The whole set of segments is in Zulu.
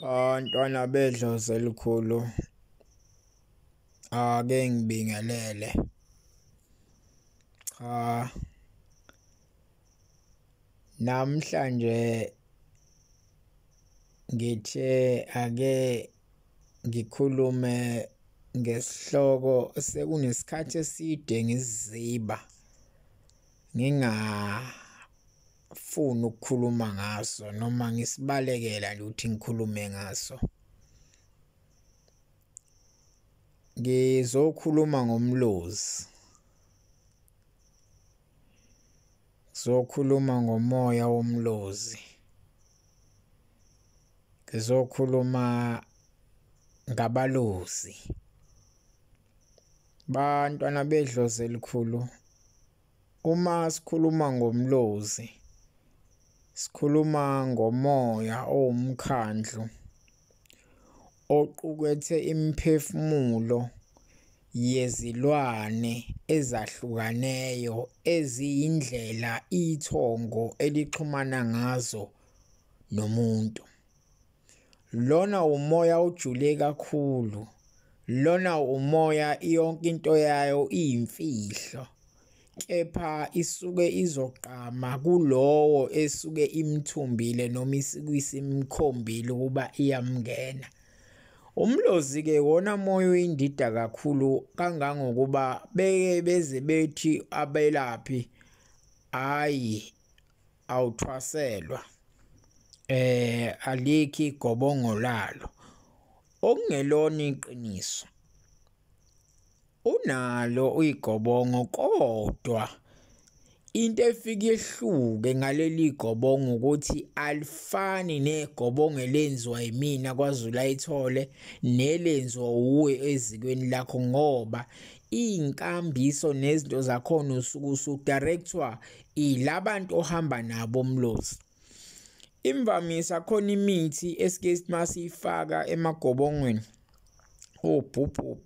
Bantwana bedlozi elikhulu, ake ngibingelele. Cha, namhlanje ngithe ake ngikhulume ngesihloko sekunesikhathi eside ngisiziba, ngingafuni ukukhuluma ngaso noma ngisibalekela nje ukuthi ngikhulume ngaso. Ngizokhuluma ngomlozi, ngizokhuluma ngomoya womlozi, ngizokhuluma ngabalozi. Bantwana bedlozi elikhulu, uma sikhuluma ngomlozi sikhuluma ngomoya owumkhandlu oqukethe imiphefumulo yezilwane ezahlukaneyo eziyindlela ithongo elixhumana ngazo nomuntu. Lona umoya ojule kakhulu, lona umoya yonke into yayo iyimfihlo, kepha isuke izogqama kulowo esuke imthumbile noma isuke isimkhombile ukuba iyamngena. Umlozi-ke iwona moya oyindida kakhulu kangangokuba beke beze bethi abelaphi, hhayi awuthwaselwa, alikho igobongo lalo, okungelona iqiniso. Unalo igobongo kodwa into efike ihluke ngaleli gobongo ukuthi alifani negobongo elenziwa yimina KwaZulu ayithole nelenziwa wuwe ezikweni lakho, ngoba iy'nkambiso nezinto zakhona usuke usu-direct-wa ilabantu ohamba nabo umlozi. Imvamisa khona imithi esike masiyifaka emagobongweni, obhubhubhu,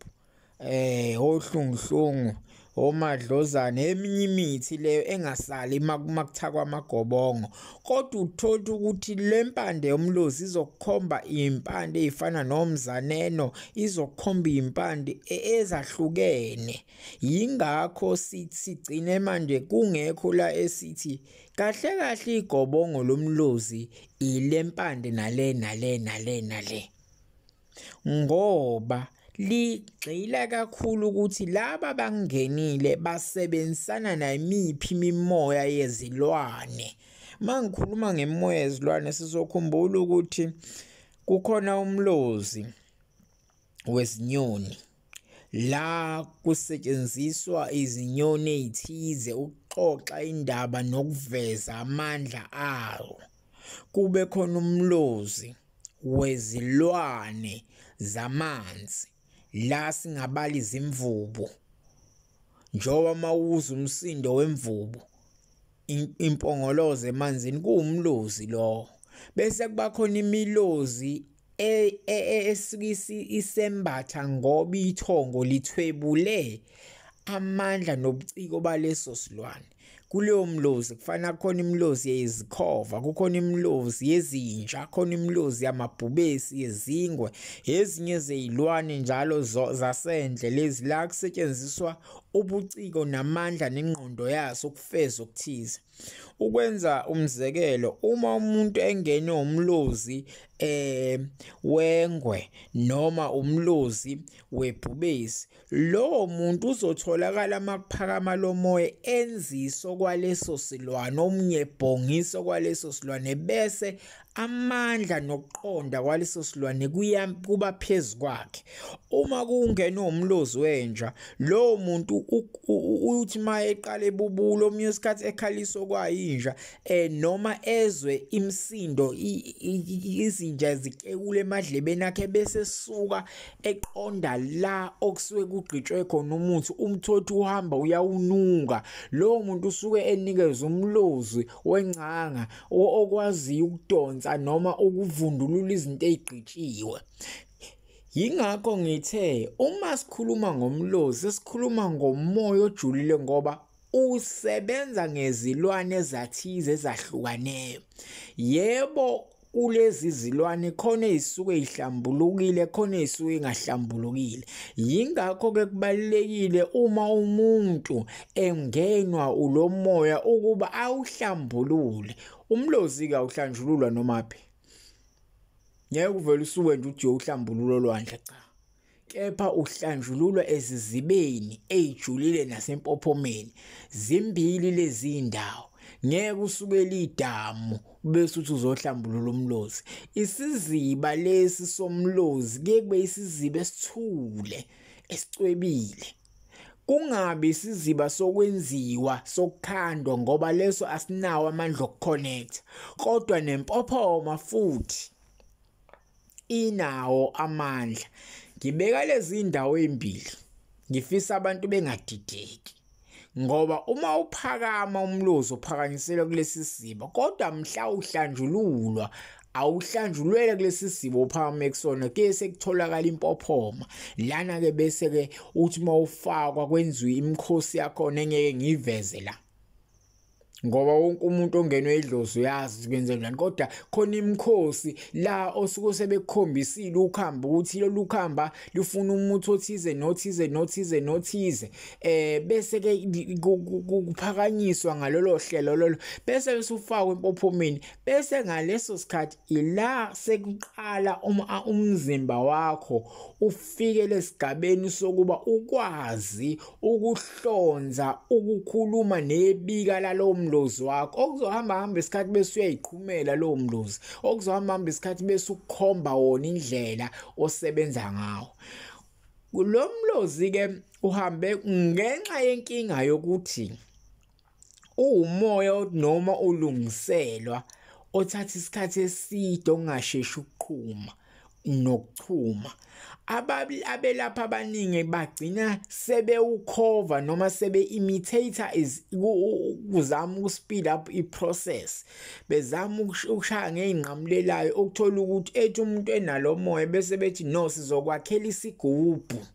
ohlunguhlungu, omadlozane, eminye imithi leyo engasali makuthakwa amagobongo, kodwa uthola ukuthi le mpande yomlozi izokukhomba iy'mpande ey'fana nomzaneno, izokukhomba iy'mpande ezahlukene. Yingakho sigcine manje kungekho la esithi kahle kahle igobongo lomlozi ile mpande nale nale nale nale, ngoba ligxila kakhulu ukuthi laba abangenile basebenzisana nayimiphi imimoya yezilwane. Uma ngikhuluma ngemimoya yezilwane sizokhumbula ukuthi kukhona umlozi wezinyoni, la kusetshenziswa izinyoni ezithize ukuxoxa indaba nokuveza amandla awo. Kube khona umlozi wezilwane zamanzi, la singabala izimvubu, njengoba mawuzwa umsindo wemvubu impongoloza emanzini, kuwumlozi lowo. Bese kuba khona imilozi esuke isembatha ngoba ithongo lithwebule amandla nobuciko baleso silwane. Kuleyo mlozi kufana khona imilozi yezikhova, kukhona imilozi yezinja, khona imilozi yamabhubesi, yezingwe, ezinye zey'lwane njalo zasendle lezi la kusetshenziswa ubuciko namandla nengqondo yaso ukufeza okuthize. Ukwenza umzekelo, uma umuntu engenwe umlozi wengwe noma umlozi webhubesi, lowo muntu uzotholakala makuphakama lo moya enziso kwaleso silwane, omunye ebhongiso kwaleso silwane, bese amandla nokuqonda kwaleso silwane kuba phezu kwakhe. Uma kungenwe umlozi wenja, lowo muntu uthi uma eqala ebubula omunye isikhathi ekhaliswa kwayinja, noma ezwe imisindo izinja zikekule emadlebeni akhe, bese suka eqonda la okusuke kugqitshwe khona umuthi, umthothi uhamba uyawunuka. Lowo muntu usuke enikezwe umlozi wencanga okwaziyo ukudonsa noma ukuvundulula izinto ezigqitshiwe. Yingakho ngithe uma sikhuluma ngomlozi sikhuluma ngomoya ojulile, ngoba usebenza ngezilwane ezathize ezahlukaneyo. Yebo, Kulezi zilwane khona ezisuke ihlambulukile, khona ezisuke ingahlambulukile. Yingakho ke kubalekile uma umuntu engenwa ulomoya ukuba awuhlambulule. Umlozi ke awuhlanjululwa noma phi, ngeke uvele usuke nje uthi uhlambululo olwandle, cha, kepha uhlanjululwa ezizibeni ezijulile nasempophomeni. Zimbili lezi ndawo, ngeke usukele idamu bese uthi uzohlambulula umlozi. Isiziba lesi somlozi kuye kube isiziba esithule esicwebile, kungabi isiziba sokwenziwa sokukhandwa, ngoba leso asinawo amandla okuconnect. Kodwa nempophoma futhi inawo amandla. Ngibeka lezi ndawo ezimbili, ngifisa abantu bengadideki, ngoba uma uphakama umlozi uphakanyiselwa kulesi siziba, kodwa mhla uhlanjululwa awuhlanjulwele kulesi siziba uphakame kusona, ke sekutholakala impophoma lana ke, bese ke uthi mawufakwa kwenziwe imikhosi yakhona engeke ngiveze la, ngoba wonke umuntu ongenwe idlozi uyazi kwenze njani. Kodwa khona imikhosi la osuke sebekukhombisile ukhamba ukuthi lolu khamba lifuna umuthi othize nothize nothize nothize, bese ke kuphakanyiswa ngalolo hlelo lolo, bese besufakwa empophomeni. Bese ngaleso sikhathi ila sekuqala umzimba wakho ufike lesigabeni sokuba ukwazi ukuhlonza, ukukhuluma nebika lalo mlozi wakho. Okuzohamba hamba isikhathi bese uyayiqhumela lowo mlozi, okuzohamba hamba isikhathi bese ukukhomba wona indlela osebenza ngawo. Lo mlozi ke uhambe ngenxa yenkinga yokuthi uwumoya noma ulungiselwa othatha isikhathi eside ongasheshi ukuqhuma nokuchuma. Abelapha abaningi bagcina sebewukhova noma sebe-imitator kuzama ukuspeed up i-process, bezama ukushaya ngey'nqamulelayo, ukuthola ukuthi ethi umuntu enalo moya bese bethi no, sizokwakhela isigubhu.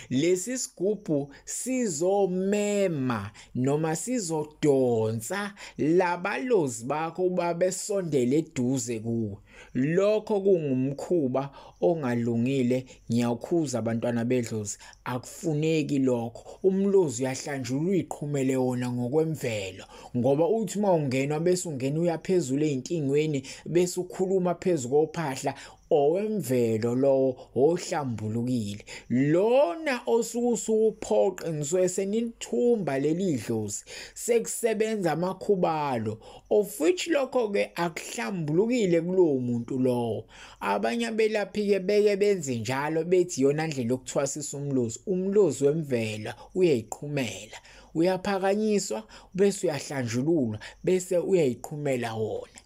Lesi sigubhu sizomema noma sizodonsa labalozi bakho babesondele eduze kuwe. Lokho kungumkhuba ongalungile, ngiyakhuza abantwana bedlozi, akufuneki lokho. Umlozi uyahlanjululwa uyiqhumele wona ngokwemvelo, ngoba uthi uma ungenwa bese ungena uyaphezulu ey'ntingweni bese ukhuluma phezu kophahla, owemvelo lowo ohlambulukile. Lona osuke usuphoqa ngisuke senithumba leli dlozi, sekusebenza amakhubalo, of which lokho ke akuhlambulukile kulowo muntu lowo. Abanye abelaphi ke beke benze njalo, bethi iyona ndlela yokuthwasisa umlozi. Umlozi wemvelo uyayiqhumela, uyaphakanyiswa bese uyahlanjululwa bese uyayiqhumela wona.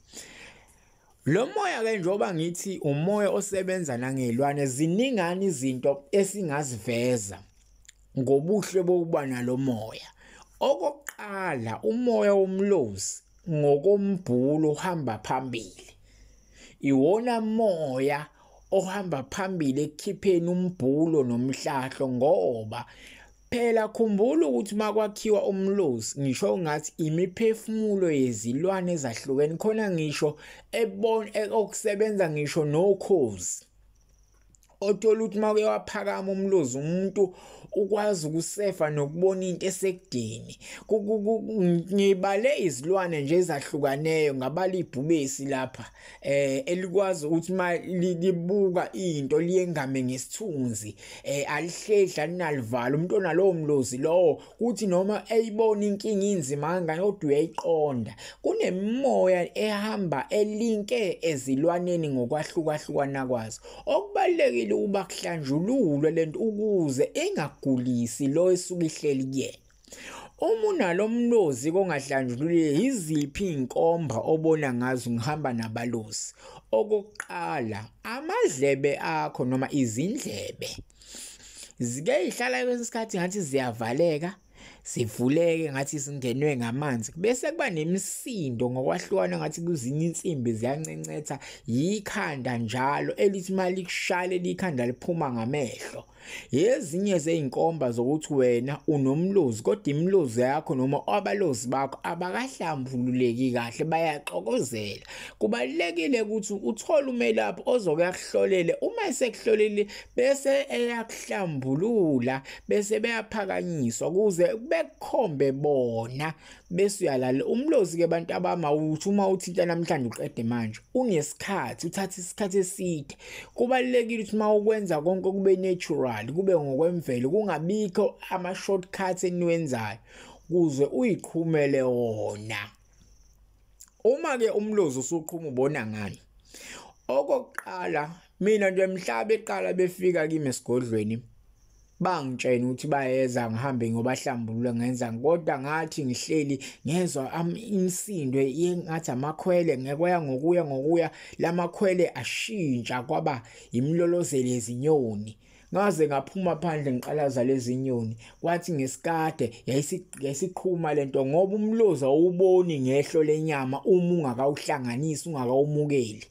Lo moya ke njengoba ngithi umoya osebenza nangezilwane, ziningana izinto esingaziveza ngobuhle bokuba nalo moya. Okokuqala, umoya womlozi ngokombhulo uhamba phambili, iwona moya ohamba phambili ekukhipheni umbhulo nomhlahlo, ngoba phela khumbula ukuthi makwakhiwa umlozi ngisho ngathi imiphefumulo yezilwane ezahlukene khona, ngisho ebona okusebenza ngisho nokhozi, othola ukuthi makuye waphakama umlozi umuntu ukwazi ukusefa nokubona into esekudeni. Ngibale izilwane nje ezahlukaneyo, ngabala ibhubesi lapha elikwazi ukuthi libuka into liyengame ngesithunzi, alihlehla linalivalo. Umuntu onalowo mlozi lowo kuthi noma eyibona inkinga inzima kangani kodwa uyayiqonda. Kunemimoya ehamba elinke ezilwaneni ngokwahlukahlukana kwazo. Okubalulekile ukuba kuhlanjululwe lento ukuze ingagulisi lo esuke ihleli kuyena. Uma unalo mlozi kongahlanjululile, yiziphi iy'nkomba obona ngazo ngihamba nabalozi? Okokuqala, amadlebe akho noma izindlebe zike zihlala kwesinye isikhathi ngathi ziyavaleka, sivuleke ngathi singenwe ngamanzi, bese kuba nemisindo ngokwahlukana ngathi kuzinye insimbi ziyancencetha, yikhanda njalo elithi malikushaya likhanda liphuma ngamehlo. Ezinye zeyinkomba zokuthi wena unomlozi kodwa imlozi yakho noma abalozi bakho abakahlambululeki kahle, bayaxokozela. Kubalulekile ukuthi uthole umelaphi ozoke akuhlolele. Uma esekuhlolile bese eyakuhlambulula, bese beyaphakanyiswa ukuze bekukhombe bona, bese uyalala. Umlozi ke bantu abama uthi uma uthinta namhlanje uqede manje, unesikhathi, uthatha isikhathi eside. Kubalulekile ukuthi uma ukwenza konke kube natural, kube ngokwemvelo, kungabikho ama shortcuts eniwenzayo kuze uyiqhumele wona. Uma ke umlozi usuqhuma ubona ngani? Okokuqala, mina nje mhla beqala befika kimi esigodlweni bangitshela ukuthi bayeza ngihambe ngobahlambulula ngenza, kodwa ngathi ngihleli ngezwa imisindo engathi amakhwele, ngekwaya ngokuya ngokuya lamakhwele ashintsha kwaba imilolozelo yezinyoni. Ngaze ngaphuma phandle ngiqalaza lezi nyoni, kwathi ngesikade yayisiqhuma lento, ngoba umlozi awuboni ngehlo lenyama uma ungakawuhlanganisi, ungakawumukeli.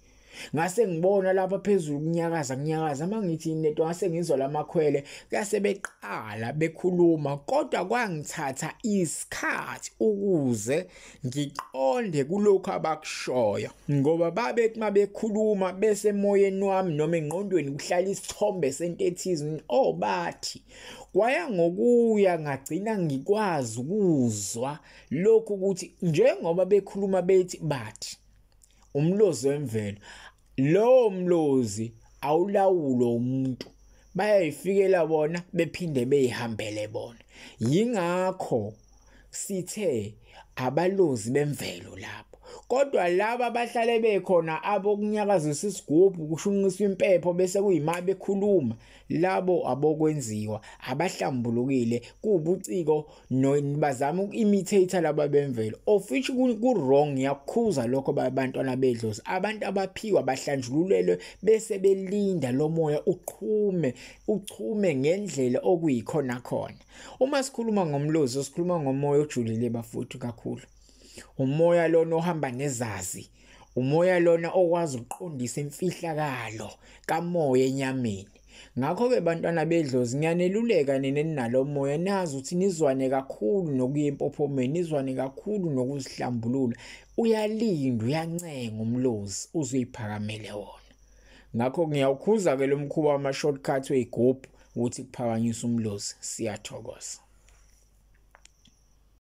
Ngase ngibona lapha phezulu kunyakaza kunyakaza, mangithi into ngase ngizwa lamakhwele kuyase beqala bekhuluma, kodwa kwangithatha isikhathi ukuze ngiqonde kulokhu abakushoyo, ngoba babethi mabekhuluma bese emoyeni wami noma engqondweni kuhlala isithombe sento ethize. Oh, bathi kwaya ngokuya ngagcina ngikwazi ukuzwa lokhu ukuthi njengoba bekhuluma bethi bathi umlozi wemvelo, lowo mlozi awulawulo umuntu, bayayifikela bona bephinde beyihambele bona. Yingakho sithe abalozi bemvelo lapho. Kodwa laba abahlale bekhona abokunyakazisa isigubhu kushunqiswa impepho bese kuyima bekhuluma, labo abokwenziwa abahlambulukile, kubuciko bazama uku-imitate laba bemvelo, of which ku-wrong. Ngiyakukhuza lokho bantwana bedlozi, abantu abaphiwa bahlanjululelwe bese belinda lo moya uqhume uchume ngendlela okuyikhona khona. Uma sikhuluma ngomlozi sikhuluma ngomoya ojulile bafuthu kakhulu, umoya lona ohamba nezazi, umoya lona okwazi ukuqondisa imfihlakalo kamoya enyameni. Ngakho-ke bantwana bedlozi, ngiyaneluleka nina ninalo moya, nazi ukuthi nizwane kakhulu nokuya empophomeni, nizwane kakhulu nokuzihlambulula. Uyalinda, uyancenga umlozi uzoyiphakamele wona. Ngakho ngiyawukhuza-ke lo mkhuba wama-shortcut wey'gubhu ukuthi kuphakanyiswe umlozi. Siyathokoza.